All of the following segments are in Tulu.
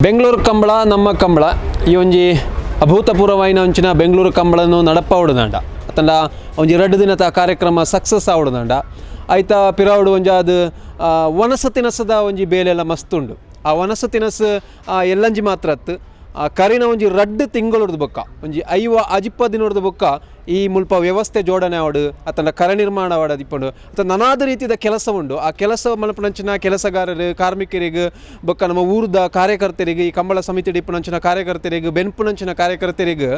Bengaluru Kambala ನಮ್ಮ ಕಂಬಳ. ಈ ಒಂಜಿ ಅಭೂತಪೂರ್ವವಾಯಿನ ಒಂಚಿನ ಬೆಂಗಳೂರು ಕಂಬಳನು ನಡಪಾವಡುದಾಂಡ ಅತ್ತಂಡ ಒಂಜಿ ರಡ್ಡ್ ದಿನದ ಕಾರ್ಯಕ್ರಮ ಸಕ್ಸಸ್ ಆವಡುದಾಂಡ, ಐತ ಪಿರಾವುಡು ಒಂಜಿ ಅದು ವನಸ ತಿನಸದ ಒಂಜಿ ಬೇಲೆಲ ಮಸ್ತ್ ಉಂಡು. ಆ ವನಸ ತಿನಸ್ ಎಲ್ಲಂಜಿ ಮಾತ್ರ ಅತ್ತು, ಕರಿನ ಒಂಜಿ ರಡ್ಡ್ ತಿಂಗಳೊಡ್ದು ಬೊಕ್ಕ ಒಂಜಿ 50 ಅಜಿಪ್ಪ ದಿನೊಡ್ದು ಬೊಕ್ಕ ಈ ಮುಲ್ಪ ವ್ಯವಸ್ಥೆ ಜೋಡಣೆ ಆವಡು ಅತ್ತಂಡ ಕರ ನಿರ್ಮಾಣ ಆವಡು ಅದಿಪ್ಪುಂಡು ಅತ್ತ ನನಾದ ರೀತಿದ ಕೆಲಸ ಉಂಡು. ಆ ಕೆಲಸ ಮಲ್ಪುನಂಚಿನ ಕೆಲಸಗಾರರು, ಕಾರ್ಮಿಕರಿಗೆ, ಬೊಕ್ಕ ನಮ್ಮ ಊರುದ ಕಾರ್ಯಕರ್ತರಿಗೆ, ಈ ಕಂಬಳ ಸಮಿತಿ ಇಪ್ಪುನಂಚಿನ ಕಾರ್ಯಕರ್ತರಿಗೆ, ಬೆನ್ಪುನಂಚಿನ ಕಾರ್ಯಕರ್ತರಿಗೆ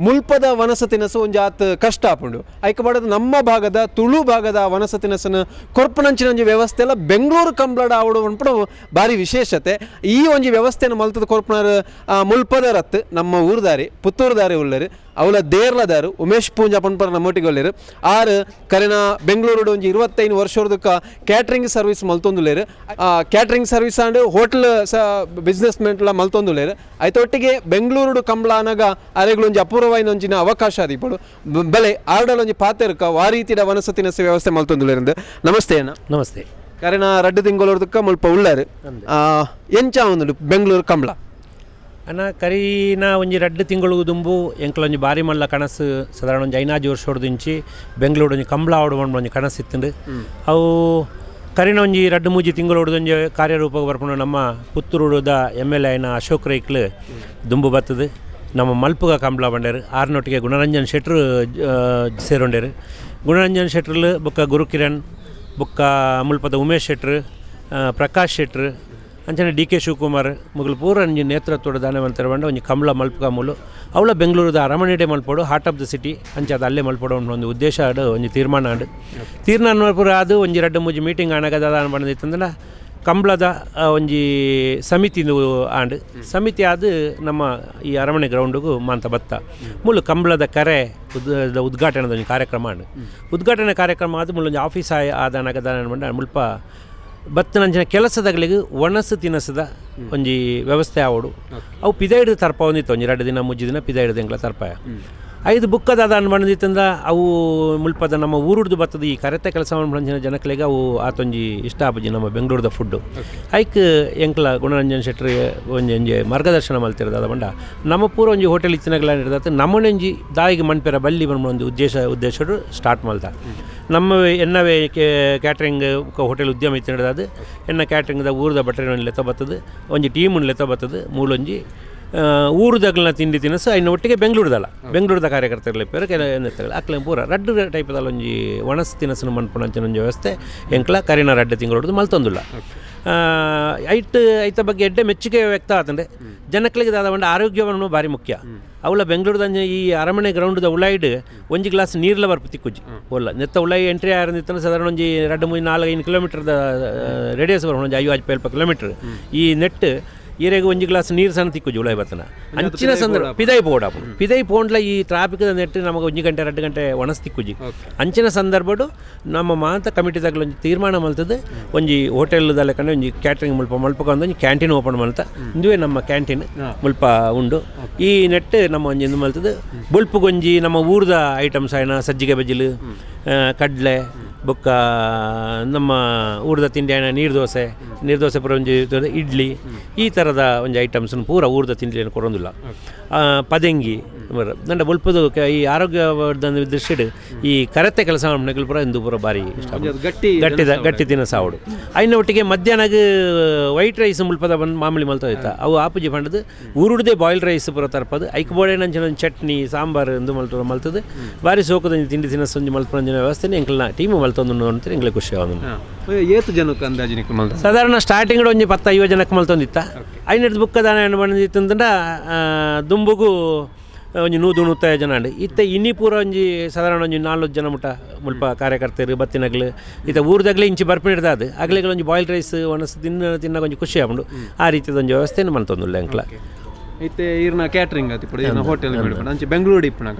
ಮುಲ್ಪದ ವನಸ ತಿನಸು ಒಂಜಿ ಆತ್ ಕಷ್ಟ ಆಪುಂಡು. ಐಕ್ ಬಡದು ನಮ್ಮ ಭಾಗದ ತುಳು ಭಾಗದ ವನಸ ತಿನಸನ್ನು ಕೊರ್ಪುನಂಚಿನ ಒಂಜಿ ವ್ಯವಸ್ಥೆ ಎಲ್ಲ ಬೆಂಗಳೂರು ಕಂಬಳಡ ಆವಡು ಪನ್ಪುನ ಭಾರಿ ವಿಶೇಷತೆ. ಈ ಒಂಜಿ ವ್ಯವಸ್ಥೆಯನ್ನು ಮಲ್ತದ ಕೊರ್ಪುನರ್ ಮುಲ್ಪದ ರತ್ತು ನಮ್ಮ ಊರುದಾರಿ ಪುತ್ತೂರುದಾರಿ ಉಲ್ಲರು, ಅವಲ ದೇರ್ಲದಾರು ಉಮೇಶ್ ಪೂಂಜಾ ಪನ್ಪರ ನಮ್ಮೊಟ್ಟಿಗೆ ಉಲ್ಲೇರು. ಆರು ಕರಿನ ಬೆಂಗಳೂರು ಒಂಜಿ 25 ವರ್ಷದಕ್ಕ ಕ್ಯಾಟ್ರಿಂಗ್ ಸರ್ವಿಸ್ ಮಲ್ತೊಂದುಲ್ಲೇರು. Catering service and hotel ಸ ಬಿಸ್ನೆಸ್ ಮೆಂಟ್ಲ ಮಲ್ತೊಂದುಲ್ಲೇರು. ಐತೊಟ್ಟಿಗೆ ಬೆಂಗಳೂರು ಕಂಬಳ ಅನಗ ಅರೆಗಳು ಒಂಜಿ ಅಪೂರ್ವವಾಯಿನ ಒಂಜಿನ ಅವಕಾಶ ಆದಿಪ್ಪಡು ಬಲೆ ಆರ್ಡಲ್ ಒಂಜಿ ಪಾತೆರ್ಕ ವಾ ರೀತಿಯ ವನಸತಿನ ವ್ಯವಸ್ಥೆ ಮಲ್ತೊಂದುಲ್ಲೇರಂದು. ನಮಸ್ತೆ ಅಣ್ಣ. ನಮಸ್ತೆ. ಕರಿನ ರಡ್ಡು ತಿಂಗಳೊರ್ದಕ್ಕ ಮುಲ್ಪ ಉಳ್ಳಾರು. ಎಂಚ ಒಂದು ಬೆಂಗಳೂರು ಕಂಬಳ? ಅಣ್ಣ, ಕರೀನ ಒಂಜಿ ರಡ್ಡು ತಿಂಗಳು ದುಂಬು ಎಂಕ್ಲ ಒಂಜಿ ಬಾರಿ ಮಲ್ಲ ಕನಸು. ಸಾಧಾರಣ ಒಂಜಿ ಐನಾಜಿ ವರ್ಷೊಡ್ದಿಂಚಿ ಬೆಂಗಳೂರು ಒಂಜಿ ಕಂಬಳ ಆವಡು ಪಂಡ ಒಂಜಿ ಕನಸು ಇತ್ತುಂಡು. ಅವು ಕರಿನ ಒಂಜಿ ರಡ್ಡು ಮೂಜಿ ತಿಂಗಳು ಒಂಜಿ ಕಾರ್ಯರೂಪಕ್ಕೆ ಬರ್ಪುಂಡು. ನಮ್ಮ ಪುತ್ತೂರುದ ಎಮ್.ಎಲ್.ಎ ಆಯಿನ ಅಶೋಕ್ ರೈಕ್ಲು ದುಂಬು ಬತ್ತದು ನಮ್ಮ ಮಲ್ಪುಗ ಕಂಬಳ ಬಂಡೇರು. ಆರ್ನೊಟ್ಟಿಗೆ ಗುಣರಂಜನ್ ಶೆಟ್ರು ಸೇರೊಂಡೇರು. ಗುಣರಂಜನ್ ಶೆಟ್ರುಲು ಬೊಕ್ಕ ಗುರುಕಿರಣ್, ಬೊಕ್ಕ ಮುಲ್ಪದ ಉಮೇಶ್ ಶೆಟ್ರು, ಪ್ರಕಾಶ್ ಶೆಟ್ರು, ಅಂಚನೆ ಡಿ.ಕೆ. ಶಿವಕುಮಾರ್ ಮೊಗಲು ಪೂರ ಒಂಜಿ ನೇತೃತ್ವದ ದಾನೆ ಮಲ್ತೆರ್ ಪಂಡ ಒಂಜಿ ಕಂಬಳ ಮಲ್ಪುಗ ಮೂಲು ಅವಳ ಬೆಂಗಳೂರುದ ಅರಮನೆಡೆ ಮಲ್ಪೊಡು, heart of the city ಅಂಚ ಅದು ಅಲ್ಲೇ ಮಲ್ಪೊಡು ಅನ್ನೋ ಒಂದು ಉದ್ದೇಶ ಆಡ್ ಒಂಜಿ ತೀರ್ಮಾನ ಆಂಡ್. ತೀರ್ಮಾನ ಪೂರ ಅದು ಒಂಜಿ ರಡ್ಡು ಮೂಜಿ ಮೀಟಿಂಗ್ ಆನಗ ದಾದ ಪಂಡಿತ್ತಂದ್ರೆ ಕಂಬಳದ ಒಂಜಿ ಸಮಿತಿ ಆಂಡ್. ಸಮಿತಿ ಆದ್ ನಮ್ಮ ಈ ಅರಮನೆ ಗ್ರೌಂಡುಗು ಮಾಂತ ಬತ್ತ ಮೂಲು ಕಂಬಳದ ಕರೆ ಉದ್ಘಾಟನೆದ ಒಂಜಿ ಕಾರ್ಯಕ್ರಮ ಆಂಡ್. ಉದ್ಘಾಟನೆ ಕಾರ್ಯಕ್ರಮ ಆದ್ ಮೂಲೊಂಜಿ ಆಫೀಸ್ ಆಯ್ ಆದನಗ ದಾನ ಪಂಡ ಮುಲ್ಪ ಬತ್ತನಂಚಿನ ಕೆಲಸದಗಳಿಗೆ ಒಣಸು ತಿನಸದ ಒಂಜಿ ವ್ಯವಸ್ಥೆ ಆವಡು. ಅವು ಪಿದೈಡ್ ತರ್ಪಾವೊಂದಿತ್ತು. ಒಂಜಿ 2 ದಿನ 3 ದಿನ ಪಿದೈಡ್ ಎಂಕ್ಲ ತರ್ಪಾಯ. ಐದು ಬುಕ್ಕದ ಅದ ಬಂದಿತ್ತಂದ ಅವು ಮುಲ್ಪದ ನಮ್ಮ ಊರುಡ್ದು ಬತ್ತದ ಈ ಕರೆತ ಕೆಲಸ ಮನ್ಪುನಂಚಿನ ಜನಕ್ಲೆಗ್ ಅವು ಆತೊಂಜಿ ಇಷ್ಟ ಆಪುಜಿ ನಮ್ಮ ಬೆಂಗಳೂರದ ಫುಡ್ಡು. ಐಕ್ ಎಂಕ್ಲ ಗುಣರಂಜನ್ ಶೆಟ್ರ್ ಒಂಜಿ ಒಂಜಿ ಮಾರ್ಗದರ್ಶನ ಮಲ್ತಿರೋದು ಅದ ಪಂಡ ನಮ್ಮ ಪೂರ ಒಂಜಿ ಹೋಟೆಲ್ ಇತ್ತಿನಗಲ ಇರ್ತದೆ, ನಮ್ಮನೆಂಜಿ ದಾಯಿಗೆ ಮನ್ಪೆರ ಬಲ್ಲಿ ಪನ್ಪುನ ಒಂದು ಉದ್ದೇಶಡು ಸ್ಟಾರ್ಟ್ ಮಲ್ತ. ನಮ್ಮ ಎನ್ನವೇ ಕ್ಯಾಟ್ರಿಂಗ್ ಹೋಟೆಲ್ ಉದ್ಯಮ ಇತ್ತಿನದು ಅದು ಎನ್ನ ಕ್ಯಾಟ್ರಿಂಗ್ದ ಊರದ ಬಟ್ರೆ ಲೆತ್ತ ಬತ್ತದು, ಒಂಜಿ ಟೀಮ್ ಲೆತ್ತ ಬತ್ತದು. ಮೂಲೊಂಜಿ ಊರುದಗ್ಲನ ತಿಂಡಿ ತಿನಸು ಐನ ಒಟ್ಟಿಗೆ ಬೆಂಗಳೂರುದಲ್ಲ ಬೆಂಗಳೂರದ ಕಾರ್ಯಕರ್ತರಲ್ಲಿ ಪೇರು ಕೆಲ ಅಕ್ಲೆ ಪೂರ ರಡ್ಡು ಟೈಪದಲ್ಲ ಒಂಜಿ ಒಣಸ್ ತಿನಸುನು ಮನ್ಪುನಂಚಿನ ಒಂಜಿ ವ್ಯವಸ್ಥೆ ಎಂಕ್ಲ ಕರಿನ 2 ತಿಂಗಳೊಡ್ದು ಮಲ್ತೊಂದುಲ್ಲ. ಐಟ್ ಐತ ಬಗ್ಗೆ ಎಡ್ಡೆ ಮೆಚ್ಚುಗೆ ವ್ಯಕ್ತ ಆತಂಡೆ. ಜನಕ್ಲೆಗ್ ದಾದ ಪಂಡ ಆರೋಗ್ಯವನ್ನು ಭಾರಿ ಮುಖ್ಯ. ಅವಳ ಬೆಂಗಳೂರುದಂಜ ಈ ಅರಮನೆ ಗ್ರೌಂಡ್ದ ಉಳಾಯಿಡ್ ಒಂಜಿ ಗ್ಲಾಸ್ ನೀರ್ಲ ಬರ್ಪು ತಿಕ್ಕುಜಿ ಒಲ್ಲ. ನೆತ್ತ ಉಳಾಯಿ ಎಂಟ್ರಿ ಆರಂದಿತ್ತನ ಸಾಧಾರಣ ಒಂಜಿ 2 3 4 5 ಕಿಲೋಮೀಟರ್ದ ರೇಡಿಯಸ್ ಬರ್ಪುಂಡು, ಒಂಜಿ 50 70 ಕಿಲೋಮೀಟರ್. ಈ ನೆಟ್ ಈರೆಗ್ ಒಂಜಿ ಗ್ಲಾಸ್ ನೀರು ಸಣ್ಣ ತಿಕ್ಕುಜಿ ಉಳಾಯಿ ಬತ್ತನ. ಅಂಚಿನ ಸಂದರ್ಭ ಪಿದೈ ಪೋಡಾಪು. ಪಿದೈ ಪೋಂಡ್ಲ ಈ ಟ್ರಾಫಿಕ್ದ ನೆಟ್ ನಮಗೆ ಒಂಜಿ ಗಂಟೆ 2 ಗಂಟೆ ಒಣಸ್ ತಿಕ್ಕುಜಿ. ಅಂಚಿನ ಸಂದರ್ಭಡು ನಮ್ಮ ಮಾತ ಕಮಿಟಿದಾಗಲ ಒಂಜಿ ತೀರ್ಮಾನ ಮಲ್ತದೆ ಒಂಜಿ ಹೋಟೆಲ್ ಲೆಕ್ಕನೆ ಒಂಜಿ ಕ್ಯಾಟ್ರಿಂಗ್ ಮುಲ್ಪ ಮಲ್ಪಕ ಒಂಜಿ ಕ್ಯಾಂಟೀನ್ ಓಪನ್ ಮಲ್ತ. ಇಂದುವೇ ನಮ್ಮ ಕ್ಯಾಂಟೀನ್ ಮುಲ್ಪ ಉಂಡು. ಈ ನೆಟ್ ನಮ್ಮ ಒಂಜಿ ಇಂದು ಮಲ್ತದೆ ಬೊಲ್ಪುಗೊಂಜಿ ನಮ್ಮ ಊರ್ದ ಐಟಮ್ಸ್ ಆಯ್ನ ಸಜ್ಜಿಗೆ ಬಜ್ಜಿಲು, ಕಡಲೆ, ಬೊಕ್ಕ ನಮ್ಮ ಊರ್ದ ತಿಂಡಿ ಆಯ್ನ ನೀರು ದೋಸೆ, ನೀರು ದೋಸೆ ಪೂರ ಒಂಜಿ ಇಡ್ಲಿ, ಈ ಥರದ ಒಂಜಿ ಐಟಮ್ಸ್ ಪೂರ ಊರ್ದ ತಿಂಡಿಯನ್ನು ಕೊರೊಂದಿಲ್ಲ. ಪದೆಂಗಿ ನಂಡ ಬೊಲ್ಪದು ಈ ಆರೋಗ್ಯ ದೃಷ್ಟಿಡ್ ಈ ಕರೆತೆ ಕೆಲಸ ಮನ್ಪುನಕುಲು ಪೂರ ಇಂದು ಪೂರ ಭಾರಿ ಇಷ್ಟ. ಗಟ್ಟಿ. ಗಟ್ಟಿದ ಗಟ್ಟಿ ತಿನಸ ಆವಡು. ಐನ ಒಟ್ಟಿಗೆ ಮಧ್ಯಾಹ್ನಗ್ ವೈಟ್ ರೈಸ್ ಮುಲ್ಪದ ಬಂದು ಮಾಮೂಲಿ ಮಲ್ತೋಯ್ತ. ಅವು ಆಪುಜಿ ಪಂಡದು ಊರುಡ್ದೇ ಬಾಯ್ಲ್ಡ್ ರೈಸ್ ಪೂರ ತರ್ಪದು. ಐಕ್ ಬೋಡೆನಂಚಿನ ಒಂಜಿ ಚಟ್ನಿ ಸಾಂಬಾರು ಇಂದು ಮಲ್ತು ಮಲ್ತದು ಭಾರಿ ಸೋಕದ ಒಂಜಿ ತಿಂಡಿ ತಿನಸು ಒಂಜಿ ಮಲ್ಪುನಂಚಿನ ವ್ಯವಸ್ಥೆನೆ ಎಂಕ್ಲನ ಟೀಮ್ ಮಲ್ತೊಂದು ಅಂತ ಎಂಕ್ಲೆ ಖುಷಿ ಆವೊಂದುಂಡು. ಏತು ಜನಕ್ಕೆ ಅಂದಾಜು ನಿಕ್ಲು ಮಲ್ತ? ಸಾಧಾರಣ ಸ್ಟಾರ್ಟಿಂಗ್ ಒಂಜಿ 10 50 ಜನಕ್ಕೆ ಮಲ್ತೊಂದಿತ್ತ. ಐನಡ್ದು ಬುಕ್ಕ ದಾನ ಬಂದಿತ್ತಂದ್ರೆ ದುಂಬುಗು ಒಂಜಿ 100 150 ಜನ ಉಂಡು. ಇತ್ತೆ ಇನ್ನಿ ಪೂರ ಒಂಜಿ ಸಾಧಾರಣ ಒಂಜಿ 4 ಜನ ಮುಟ್ಟ ಮುಲ್ಪ ಕಾರ್ಯಕರ್ತರು ಬತ್ತಿನಗ್ಲು. ಇತ್ತೆ ಊರ್ದಾಗಲೇ ಇಂಚಿ ಬರ್ಪಿಡ್ದ ಅದು ಅಗ್ಲಿಗೆ ಒಂಜಿ ಬಾಯ್ಲ್ಡ್ ರೈಸ್ ಒಣಸು ತಿನ್ನ ತಿನ್ನಾಗ ಒಂಜಿ ಖುಷಿ ಆಪುಂಡು. ಆ ರೀತಿದ ಒಂಜಿ ವ್ಯವಸ್ಥೆನ ಮಲ್ತೊಂದುಲ್ಲ ಎಂಕ್ಲ. ಇತ್ತೆ ಈರ್ನ ಕ್ಯಾಟ್ರಿಂಗ್ ಆತಿಪ್ಪುಡು, ಈರ್ನ ಹೋಟೆಲ್ ಅಂಚೆ ಬೆಂಗಳೂರು ಇಪ್ಪುನಾಗ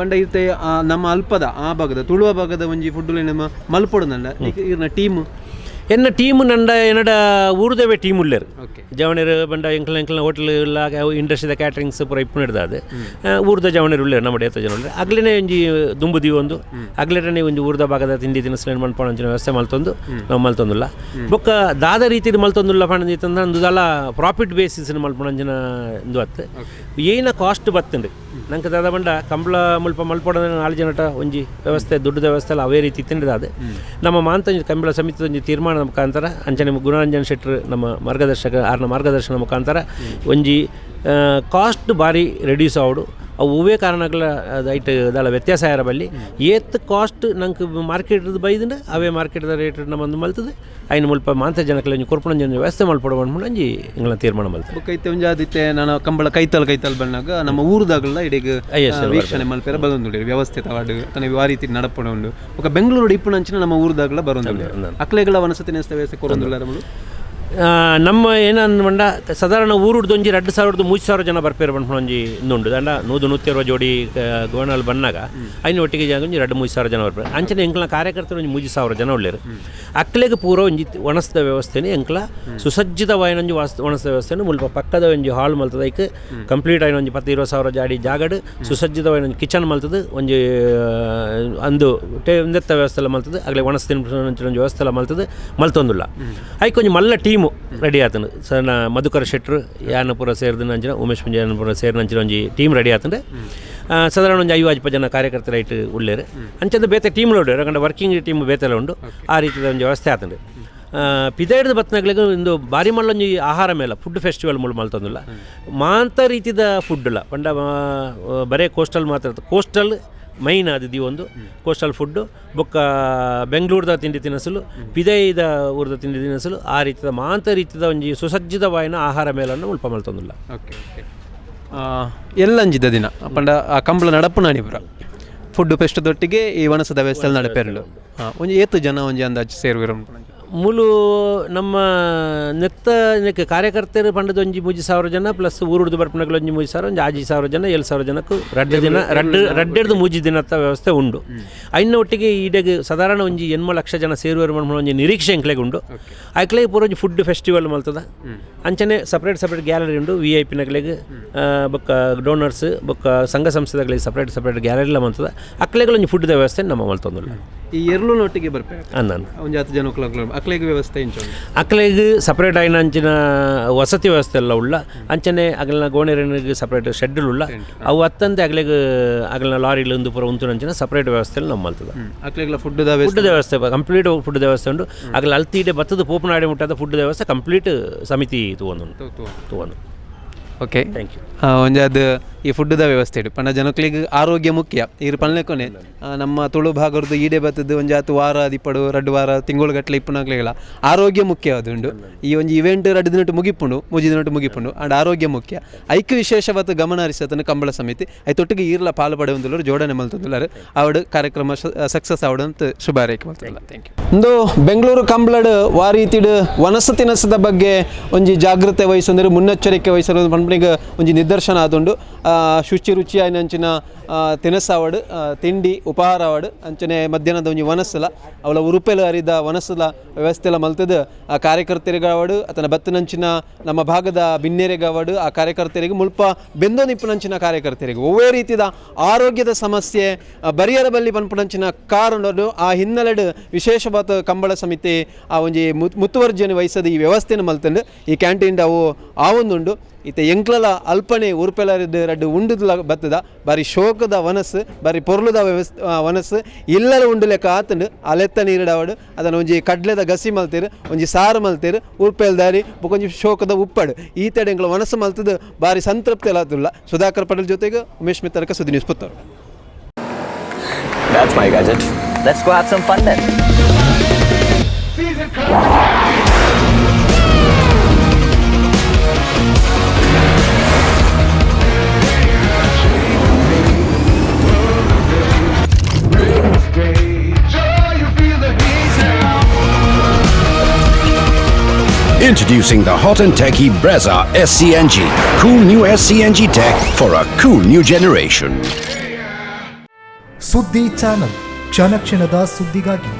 ಬಂಡ ಇತ್ತೆ ನಮ್ಮ ಅಲ್ಪದ ಆ ಭಾಗದ ತುಳುವ ಭಾಗದ ಒಂಜಿ ಫುಡ್ ನಮ್ಮ ಮಲ್ಪೊಡು ನಲ್ಲ ಈರ್ನ ಟೀಮ್. ಎನ್ನ ಟೀಮ್ ನಂಡ ಎನ್ನಡ ಊರುದವೇ ಟೀಮ್ ಉಳ್ಳೇರು. ಓಕೆ. ಜವಣರು ಬಂಡ ಎಂಕ್ಲ ಎಂಕ್ಲ ಹೋಟೆಲ್ ಇಲ್ಲ, ಇಂಡಸ್ಟ್ರಿದ ಕ್ಯಾಟ್ರಿಂಗ್ಸ್ ಪೂರ ಇಪ್ಪು ಅದು ಊರ್ದ ಜವಣರು ಉಳ್ಳೇರು. ನಮ್ಮ ಏತ ಜನ ಉಳ್ಳೇರು. ಅಗ್ಲೇನೆ ಒಂಜಿ ದುಂಬು ಒಂದು ಅಗ್ಲೇಟನೆ ಒಂಜಿ ಊರ್ದ ಭಾಗದ ತಿಂಡಿ ತಿನಿಸುలను ಮನ್ಪಣ ಒಂಚಿನ ವ್ಯವಸ್ಥೆ ಮಲ್ತೊಂದು ನಾವು ಮಲ್ತೊಂದುಲ್ಲ. ಬೊಕ್ಕ ದಾದ ರೀತಿಡ್ ಮಲ್ತೊಂದುಲ್ಲ ಪಂಡ ಅಂದುದಲ ಪ್ರಾಫಿಟ್ ಬೇಸಿಸ್ ಮಲ್ಪಣಂಚಿನ ಇಂದು ಅತ್ತು ಏನ ಕಾಸ್ಟ್ ಬತ್ತುಂಡು ನಂಗೆ ದಾದ ಬಂಡ ಕಂಬಳ ಮುಲ್ಪ ಮಲ್ಪಡ ನಾಲ್ ಜನಟ ಒಂಜಿ ವ್ಯವಸ್ಥೆ, ದುಡ್ಡುದ ವ್ಯವಸ್ಥೆ ಎಲ್ಲ ಅವೇ ರೀತಿ ತಿಂಡಿದ. ಅದು ನಮ್ಮ ಮಾಂತ ಕಂಬಳ ಸಮಿತಿದ ಒಂಜಿ ತೀರ್ಮಾನದ ಮುಖಾಂತರ, ಅಂಚನೆ ಗುಣರಂಜನ್ ಶೆಟ್ಟರು ನಮ್ಮ ಮಾರ್ಗದರ್ಶಕ, ಆರ್ನ ಮಾರ್ಗದರ್ಶನ ಮುಖಾಂತರ ಒಂಜಿ ಕಾಸ್ಟ್ ಬಾರಿ ರೆಡ್ಯೂಸ್ ಆವಡು. ಅವು ಒವ್ವೇ ಕಾರಣಗಳ ಐಟ್ ದಾಲ ವ್ಯತ್ಯಾಸ ಆಯರ ಬಲ್ಲಿ. ಏತ್ ಕಾಸ್ಟ್ ನಂಗೆ ಮಾರ್ಕೆಟ್ ಬೈದಂಡ ಅವೇ ಮಾರ್ಕೆಟ್ದ ರೇಟ್ ನಮ್ಮ ಮಲ್ತದೆ. ಐನ ಮುಲ್ಪ ಮಾಂತ ಜನಕ್ಲೆ ಒಂಜಿ ಕೊರ್ಪುನ ಒಂಜಿ ವ್ಯವಸ್ಥೆ ಮಲ್ಪೊಡು ಪಂಡ್ಪುಂಡ ಒಂಜಿ ಎಂಗ್ಲ ತೀರ್ಮಾನ ಮಲ್ತದೆ. ಬೊಕ್ಕ ಇತ್ತೆ ಒಂಜಿ ಆದಿತ್ತೆ ನಾನು ಕಂಬಳ ಕೈತಲ್ ಕೈತಲ್ ಬಂದಾಗ ನಮ್ಮ ಊರುದಾಗಲ ಇಡೀಗ ವೀಕ್ಷಣೆ ಮಲ್ಪೆರ ಬರೊಂದುಂಡು ವ್ಯವಸ್ಥಿತವಾಡ್ ತನ್ನ ಆ ರೀತಿ ನಡಪಣ ಉಂಡು. ಬೊಕ್ಕ ಬೆಂಗಳೂರು ಇಪ್ಪುನಂಚಿನ ನಮ್ಮ ಊರುದಾಗಲ ಬರೊಂದುಂಡು. ಅಕ್ಲೆಗಳ ವನಸತಿ ನೆಸ್ತ ವ್ಯವಸ್ಥೆ ಕೊರೊಂದುಲ್ಲ ನಮ್ಮಲು. ನಮ್ಮ ಏನಂದ್ ಪಂಡ ಸಾಧಾರಣ ಊರುಡ್ದು ಒಂಜಿ 2000ದ 3000 ಜನ ಬರ್ಪೇರು ಪನ್ಪುನ ಒಂಜಿ ಉಂಡು. ದಂಡ 100 120 ಜೋಡಿ ಗೋಣಲ್ ಬನ್ನಾಗ ಐನ ಒಟ್ಟಿಗೆ ಜಾಗ ಒಂಜಿ 2-3 ಸಾವಿರ ಜನ ಬರ್ಪೇರು. ಅಂಚನೆ ಎಂಕ್ಲ ಕಾರ್ಯಕರ್ತರು ಒಂಜಿ 3000 ಜನ ಉಳ್ಳೇರು. ಅಕ್ಲೆಗ್ ಪೂರ ಒಂಜಿ ಒಣಸ್ದ ವ್ಯವಸ್ಥೆನೆ ಎಂಕ್ಲ ಸುಸಜ್ಜಿತವಾಯಿನ ಒಂಜಿ ಒಣಸ್ದ ವ್ಯವಸ್ಥೆನ ಮುಲ್ಪ ಪಕ್ಕದ ಒಂಜಿ ಹಾಲ್ ಮಲ್ತದ. ಐಕ್ ಕಂಪ್ಲೀಟ್ ಆಯಿನ ಒಂಜಿ 10-20 ಸಾವಿರ ಜಾಡಿ ಜಾಗಡ್ ಸುಸಜ್ಜಿತವಾಯಿನ ಒಂಜಿ ಕಿಚನ್ ಮಲ್ತದ. ಒಂಜಿ ಅಂದು ನೆತ್ತ ವ್ಯವಸ್ಥೆ ಎಲ್ಲ ಮಲ್ತದ. ಅಗಲೆ ಒಣಸ್ ತಿನ್ಪುನ ಒಂಜಿ ವ್ಯವಸ್ಥೆ ಎಲ್ಲ ಮಲ್ತದ ಮಲ್ತೊಂದುಲ್ಲ. ಐಕ್ ಒಂಜಿ ಮಲ್ಲ ಟೀಮು ರೆಡಿ ಆತಂಡು. ಸಣ್ಣ ಮಧುಕರ ಶೆಟ್ರು ಯಾನಪುರ ಸೇರಿದ ನಂಚಿನ, ಉಮೇಶ್ ಪುಂಜ ಯಾನಪುರ ಸೇರಿದ ಒಂಜಿ ಟೀಮ್ ರೆಡಿ ಆತಂಡು. ಸಾಧಾರಣ ಒಂಜಿ 50 ಜನ ಕಾರ್ಯಕರ್ತರ ಐಟ್ ಉಳ್ಳೇರು. ಅಂಚಂದು ಬೇತೆ ಟೀಮ್ ಉಂಡು, ಯಾಕಂದ್ರೆ ವರ್ಕಿಂಗ್ ಟೀಮ್ ಬೇತೆಲ್ಲ ಉಂಡು. ಆ ರೀತಿಯ ಒಂಜಿ ವ್ಯವಸ್ಥೆ ಆತಂಡು. ಪಿದೈಡ್ದ ಬತ್ನಗ್ಲೆಗ್ ಇಂದು ಬಾರಿ ಮಲ್ಲೊಂಜಿ ಆಹಾರ ಮೇಳ, ಫುಡ್ ಫೆಸ್ಟಿವಲ್ ಮುಳು ಮಲ್ತೊಂದುಲ್ಲ. ಮಾಂತ ರೀತಿದ ಫುಡ್ ಇಲ್ಲ ಪಂಡ ಬರೇ ಕೋಸ್ಟಲ್ ಮಾತ್ರ. ಕೋಸ್ಟಲ್ ಮೈನ್ ಆದಿದ್ದಿ ಒಂದು ಕೋಸ್ಟಲ್ ಫುಡ್ಡು, ಬೊಕ್ಕ ಬೆಂಗಳೂರ್ದ ತಿಂಡಿ ತಿನಿಸುಲು, ಪಿದೈದ ಊರ್ದ ತಿಂಡಿ ತಿನಿಸುಲು, ಆ ರೀತಿದ ಮಾಂತ ರೀತಿದ ಒಂಜಿ ಸುಸಜ್ಜಿತವಾಯಿನ ಆಹಾರ ಮೇಳನ್ನು ಮುಲ್ಪ ಮಲ್ತೊಂದುಲ್ಲ. ಓಕೆ ಓಕೆ, ಎಲ್ಲಂಜಿದ ದಿನ ಪಂಡ ಆ ಕಂಬಳ ನಡಪುನಾನಿ ಪುರ ಫುಡ್ ಫೆಸ್ಟ್ ದೊಟ್ಟಿಗೆ ಈ ವನಸದ ವ್ಯವಸ್ಥೆ ನಡಪೇರುಂಡು. ಹಾಂ, ಒಂಜಿ ಏತು ಜನ ಒಂಜಿ ಅಂದಾಜು ಸೇರುವಿರು? ಮೂಲು ನಮ್ಮ ನೆತ್ತ ನೆಕ್ ಕಾರ್ಯಕರ್ತರು ಪಂಡದ ಒಂಜಿ 3000 ಜನ ಪ್ಲಸ್ ಊರುಡ್ದು ಬರ್ಪುನಕುಲು ಒಂಜಿ 3000, ಒಂಜಿ 6000 ಜನ, 7000 ಜನಕ್ಕೂ ರಡ್ಡು ದಿನ, ರಡ್ಡು ರಡ್ಡೆಡ್ದು ಮೂಜಿ ದಿನತ್ತ ವ್ಯವಸ್ಥೆ ಉಂಡು. ಐನ ಒಟ್ಟಿಗೆ ಈಡೆಗ್ ಸಾಧಾರಣ ಒಂಜಿ 8 ಲಕ್ಷ ಜನ ಸೇರುವರು ಪನ್ಪುನ ಒಂಜಿ ನಿರೀಕ್ಷೆ ಎಂಕ್ಲೆಗ್ ಉಂಡು. ಐಕ್ಲೆಗ್ ಪೂರ ಒಂಜಿ ಫುಡ್ ಫೆಸ್ಟಿವಲ್ ಮಲ್ತದ. ಅಂಚನೆ separate separate gallery ಉಂಡು. ವಿ I ಪಿನಕ್ಲೆಗ್, ಬೊಕ್ಕ ಡೋನರ್ಸ್, ಬೊಕ್ಕ ಸಂಘ ಸಂಸ್ಥೆಗಳಿಗೆ ಸಪ್ರೇಟ್ ಸಪ್ರೇಟ್ ಗ್ಯಾಲರಿಲ ಮಲ್ತದ. ಅಕ್ಲೆಗ್ ಒಂಜಿ ಫುಡ್ದ ವ್ಯವಸ್ಥೆ ನಮ್ಮ ಮಲ್ತೊಂದುಲ್ಲ. ಈ ಎರ್ಲುನೊಟ್ಟಿಗೆ ಬರ್ಪೆ ಅಂದನ್ ಒಂಜಿ ಹತ್ತು ಜನ ಅಕ್ಲೆಗ್ ವ್ಯವಸ್ಥೆ ಇಂಚ ಉಂಡು? ಅಕ್ಲೆಗ್ ಸಪ್ರೇಟ್ ಆಯಿನ ಅಂಚಿನ ವಸತಿ ವ್ಯವಸ್ಥೆ ಎಲ್ಲ ಉಳ್ಳ. ಅಂಚನೆ ಅಗಲ್ನ ಗೋಣೆರನಿಗೆ ಸಪ್ರೇಟ್ ಶೆಡ್ಯೂಲ್ ಉಳ್ಳ. ಅವು ಅತ್ತಂತೆ ಅಗ್ಲೆಗ್ ಅಗಲ್ನ ಲಾರಿಲು ಒಂದು ಪೂರ ಉಂತು ಅಂಚಿನ ಸಪ್ರೇಟ್ ವ್ಯವಸ್ಥೆ ನಮ್ಮ ಮಲ್ತದ. ಅಕ್ಲೆಗ್ಲ ಫುಡ್ ವ್ಯವಸ್ಥೆ? ಫುಡ್ ವ್ಯವಸ್ಥೆ, ಕಂಪ್ಲೀಟ್ ಫುಡ್ ವ್ಯವಸ್ಥೆ ಉಂಟು. ಅಗಲ ಅಲ್ತೀಡೆ ಬತ್ತದ ಪೋಪನಾಡಿ ಮುಟ್ಟದ ಫುಡ್ ವ್ಯವಸ್ಥೆ ಕಂಪ್ಲೀಟ್ ಸಮಿತಿ ತೂವೊಂದು ತೂವೊಂದು. Okay. Thank you. ಒಂಜಿ ಅದು ಈ ಫುಡ್ದ ವ್ಯವಸ್ಥೆ ಇಡು ಪಂಡ ಜನಕ್ಲೆಗ್ ಆರೋಗ್ಯ ಮುಖ್ಯ. ಈರ್ ಪನ್ಲೆಕೊನೆ ನಮ್ಮ ತುಳು ಭಾಗರ್ದು ಈಡೆ ಬತ್ತದು ಒಂಜಿ ಆತು ವಾರ ದಿಪ್ಪಡು ರಡ್ಡು ವಾರ ತಿಂಗಳು ಗಟ್ಟಲೆ ಇಪ್ಪುನಾಗ್ಲೆಗಳ ಆರೋಗ್ಯ ಮುಖ್ಯ ಅದುಂಡು. ಈ ಒಂಜಿ ಇವೆಂಟ್ 2 ದಿನಟ್ಟು ಮುಗಿಪುಂಡು, 3 ದಿನಟ್ಟು ಮುಗಿಪುಂಡು ಅಂಡ್ ಆರೋಗ್ಯ ಮುಖ್ಯ. ಐಕ್ ವಿಶೇಷವಾದ ಗಮನ ಹರಿಸತನ ಕಂಬಳ ಸಮಿತಿ. ಐತೊಟ್ಟಿಗೆ ಈರ್ಲ ಪಾಲು ಪಡೆಯೊಂದುಲ್ಲರು, ಜೋಡಣೆ ಮಲ್ತೊಂದುಲ್ಲರು. ಅವಡು ಕಾರ್ಯಕ್ರಮ ಸಕ್ಸಸ್ ಆವಡು ಅಂತ ಶುಭ ಹಾರೈಕೆ ಮಲ್ತಲ್ಲ. Thank you. ಇಂದು ಬೆಂಗಳೂರು ಕಂಬಳಡ್ ವಾರೀತಿಡ್ ವನಸ ತಿನಸದ ಬಗ್ಗೆ ಒಂಜಿ ಜಾಗ್ರತೆ ವಹಿಸಂದ್ರೆ ಮುನ್ನೆಚ್ಚರಿಕೆ ವಹಿಸಲು ಪನ್ಪನಿಗ ಒಂಜಿ ನಿದರ್ಶನ ಆದುಂಡು. ಶುಚಿ ರುಚಿ ಅಂಚಿನ ತಿನಸಾವಡ್, ತಿಂಡಿ ಉಪಹಾರ ಆವಡ್, ಅಂಚನೆ ಮಧ್ಯಾಹ್ನದ ಒಂಜಿ ವನಸಲ ಅವಳ ಉರುಪೆಲ ಅರಿದ ವನಸಲ ವ್ಯವಸ್ಥೆ ಎಲ್ಲ ಮಲ್ತದ. ಆ ಕಾರ್ಯಕರ್ತರಿಗಾವಡು ಅತನ ಬತ್ತನಂಚಿನ ನಮ್ಮ ಭಾಗದ ಬಿನ್ನೇರೆಗಾವಡು, ಆ ಕಾರ್ಯಕರ್ತರಿಗೆ, ಮುಲ್ಪ ಬೆಂದೋ ನಿಪ್ಪುನಂಚಿನ ಕಾರ್ಯಕರ್ತರಿಗೆ ಒವ್ವೇ ರೀತಿಯ ಆರೋಗ್ಯದ ಸಮಸ್ಯೆ ಬರಿಯರ ಬಲ್ಲಿ ಪನ್ಪುನಂಚಿನ ಕಾರಣಡು ಆ ಹಿನ್ನೆಲೆಡ್ ವಿಶೇಷವಾದ ಕಂಬಳ ಸಮಿತಿ ಆ ಒಂಜಿ ಮುತುವರ್ಜಿಯನ್ನು ವಹಿಸದ ಈ ವ್ಯವಸ್ಥೆಯನ್ನು ಮಲ್ತಂಡು. ಈ ಕ್ಯಾಂಟೀನ್ ಅವು ಆವೊಂದುಂಡು. ಇತ್ತೆ ಎಂಕ್ಲಲ ಅಲ್ಪನೆ ಉರುಪೆಲರಿದ್ ರಡ್ಡು ಉಂಡುದ್ಲ ಬತ್ತದ. ಬಾರಿ ಶೋಕದ ವನಸ್ಸು, ಬಾರಿ ಪೊರ್ಲುದ ವ್ಯವಸ್ಥೆ ವನಸ್ಸು ಇಲ್ಲಲ ಉಂಡು ಲೆಕ್ಕ ಆತಂಡು. ಅಲೆತ್ತ ನೀರಿಡಾವಡು ಅದನ್ನು ಒಂಜಿ ಕಡ್ಲೆದ ಗಸಿ ಮಲ್ತೇರು, ಒಂಜಿ ಸಾರು ಮಲ್ತೇರು, ಉರ್ಪೆಲ್ ದಾರಿ ಬೊಕೊಂಜಿ ಶೋಕದ ಉಪ್ಪಡು. ಈ ತಡೆ ಎಂಕ್ಲ ವನಸ್ಸು ಮಲ್ತದ ಬಾರಿ ಸಂತೃಪ್ತಿ ಆತುಲ್ಲ. ಸುಧಾಕರ್ ಪಟೇಲ್ ಜೊತೆಗೆ ಉಮೇಶ್ ಮಿತ್ತರ್ಕ, ಸುದ್ದಿ news, Puttur. That's my gadget. Let's go have some fun then. Introducing the hot and techy Brezza SCNG. Cool new SCNG tech for a cool new generation. ಸುದ್ದಿ ಚಾನಲ್, ಕ್ಷಣ ಕ್ಷಣದ ಸುದ್ದಿಗಾಗಿ.